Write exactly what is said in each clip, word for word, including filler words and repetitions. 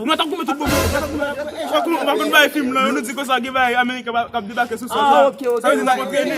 nou. Nou t ap goumen tout bon kote. Nou t ap goumen. Ou pa konn, ou pa konn bay fim nan, nou di konsa gen bay Ameriken k ap debake sou sòl la. Ah, ok, ok. Sa vle di n ap antrene.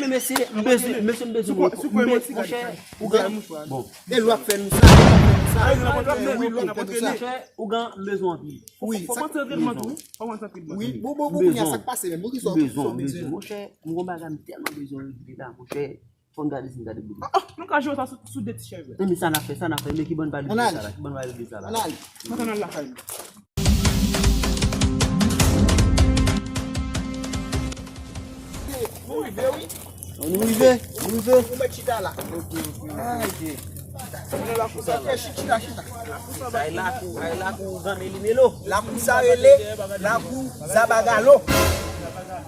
Men mesye, m bezwen, mesye, m bezwen. Sou kwen, sou kwen, men, monchè, ou gen, bon. E lwa k fè nou sa, e lwa k fè nou sa. Wi, lwa k fè nou sa. Monchè, ou gen, m bezwen anpil. Wi, fò, fò sa, m antre nan wi. Fò m antre nan wi, bon, bon, bon, kounye a, sa k pase menm? Poukisa w bezwen, bezwen, monchè, m gon bagay m tèlman bezwen regle la, monchè. Fò n gade si n gade bout. Ah, ah, nou ka jere sa sou, sou de ti chèz. Men sa n ap fè, sa n ap fè, men ki bò n pral regle sa la, ki bò n pral regle sa la. Ann ale. Mwen konn al lakay m. Nou rive, wi. Nou rive, nou rive. Ou mèt chita la. Ok, ok. Ah, ok. Chita, chita, chita. Ay lakou, ay lakou, zanmi li melo. Lakou sa rele lakou Zabagalo.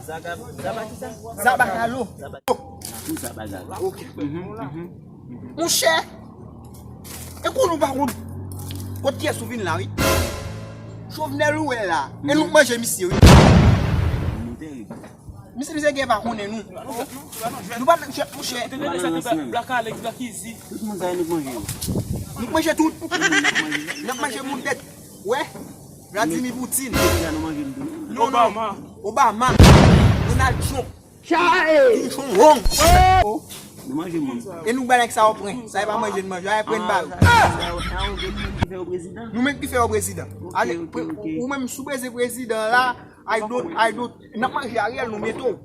Zaga-, Zaba ki sa? Zabagalo. Zaba-, lakou Zabagalo. Ok. Monchè, e kou nou pa konn kot kiyès ou vin la, wi. Jovenel ou wè la. E nou k manje misye, wi. Nou tèrib. Misye, misye gen pa konnen nou. Nou pa nan jwèt, monchè. Black Alex, Black Easy. Tout moun sa yo nou k manje yo. Nou k manje tout. N ap manje moun tèt. Wè. Vladimir Poutine. Deja nou manje m tou. Non, non. Obama. Obama. Donald Trump. Kim Jong Un. Nou manje moun. E nou bay nèg sa yo pran. Sa e pa manje n manje. Ay pran bal. Nou menm ki fè yo prezidan. Ale, ou menm sou prezi prezidan la. Ay dot, ay dot. N ap manje Ariel, nou mete w.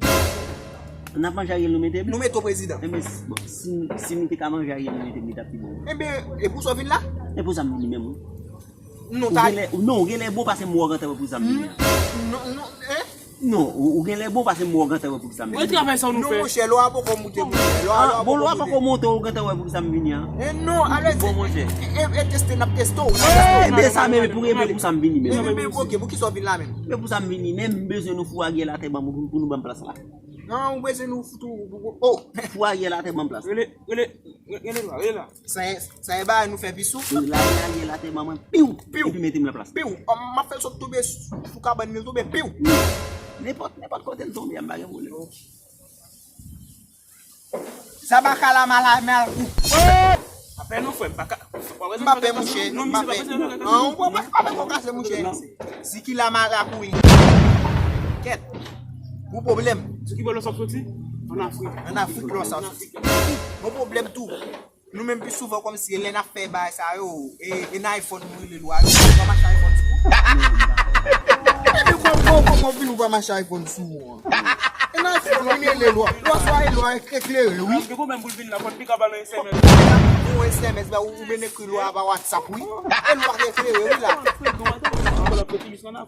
N ap manje Ariel, nou mete m? Nou mete w prezidan. Enben, s-, bon, si, si nou te ka manje Ariel, nou mete m, li t ap pi bon. Enben, e pou sa w vin la? E pou sa m vini menm, wi. Non, ou genlè, non, ou genlè bon pase m wè w gentan wè pou sa m vini an. Non, non, en? Non, ou, ou genlè bon pase m wè w gentan wè pou sa m vini. Wè travay sa w nou fè. Non, monchè, lò a poko moute, monchè. Lò a, lò a poko moute. Bon, lò a poko monte, w gentan wè pou sa m vini an. E non, alè, bon, monchè. E, e, e teste, n ap teste w, n ap teste w. Enben sa menm, pou, enben pou sa m vini menm. Enben, ok, pou ki sa w vin la menm? Men pou sa m vini menm, m bezwen nou foure Ariel atè ban m pou, pou nou ban m plas la. Non, ou bezwen nou fout ou, ou, ou, oh. Foure Ariel atè ban m plas. Rele, rele, rele la, rele la. Sa e, sa e bagay nou fè pi sou. Lage Ariel atè ban mwen, piw, piw, epi mete m nan plas. Piw, m ap fè l sot tonbe sou kabann li, l tonbe, piw. Nenpòt, nenpòt kote l tonbe, m pa gen pwoblèm. Zabakala mala mal kou. Apèl nou frè, m pa ka. M pa pè, monchè, m pa pè. An, ou pa pè, pa pè kòkase, monchè. Ziki la mala kou wi. Kèt. Gwo pwoblèm. Ziki bò lò sa soti? An Afrik. An Afrik lò sa soti. Gwo pwoblèm tou. Nou menm pi souvan kòmsi lè n ap fè bagay sa yo, e, e nan iPhone nou rele lwa yo. Ou pa mache iPhone sou ou? Epi kòm, kòm, kòman w vin ou pa mache iPhone sou ou an? E nan iPhone nou rele lwa. Lwa sa e lwa eklere, wi. Gen pwoblèm pou l vin la, fò n pika ba l yon S M S. Yon S M S, ba, ou, ou byen ekri lwa pa WhatsApp, wi. E lwa eklere, wi, la.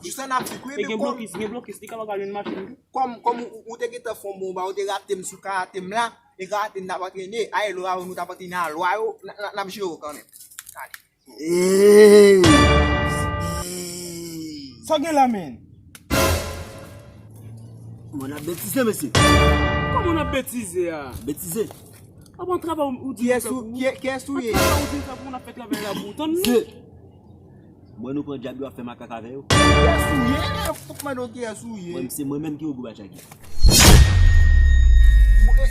Jis an Afrik, wi, epi gen blokis, gen blokis, li ka pa ka jwenn machin. Kòm, kòm ou, ou te gentan fè yon bon ba, ou te rate m sou karate m la, e karate n t ap antrene, a e lwa yo, nou t ap antrene a lwa yo, n, n, n ap jere w kanmenm. Ale. Sa w gen la, menn? Mwen ap betize, mesye. Kòman n ap betize a? Betize. Apa travay ou di kiyès ou ye? Kiyès ou ye? Apa travay ou di fè pou n ap fè travay la pou ou tann nou? Mwen nou pran dyab yo ap fè makak avè yo. Kiyès ou ye? Fòk mande w kiyès ou ye. Mwen se mwen menm ki Ogou Batchaki.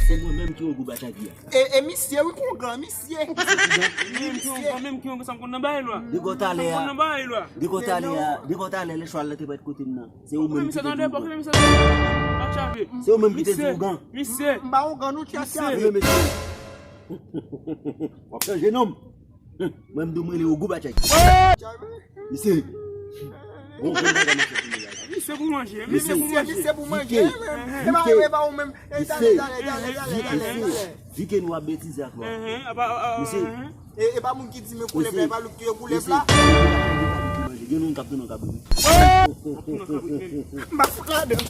Se mwen menm ki Ogou Batchaki a. E, e misye wi kongan, misye. Menm ki Ogou, menm ki Ogou, sa m konn nan bagay lwa. Dekò talè a. Sa m konn nan bagay lwa. Dekò talè a, dekò talè lè chwal la te prèt kote m nan. Se ou menm ki te di ougan. Se ou menm ki te di ougan. Misye. M pa ougan nou tchatcha. Mesye. W ap chanje non m. Mwen m di w m rele Ogou Batchaki. Misye. Bon, bon, bon, bon, bon, bon, bon. Misye pou manje. Misye pou manje. Misye pou manje. Vike. E pa, e pa ou menm. E tale, tale, tale, tale, tale, tale. Vike nou ap betize ak lwa. Misye. E, e pa moun ki di men koulèv la, e pa li ki ye koulèv la. Gen nou k ap tounen kabrit. M pa fout ladan.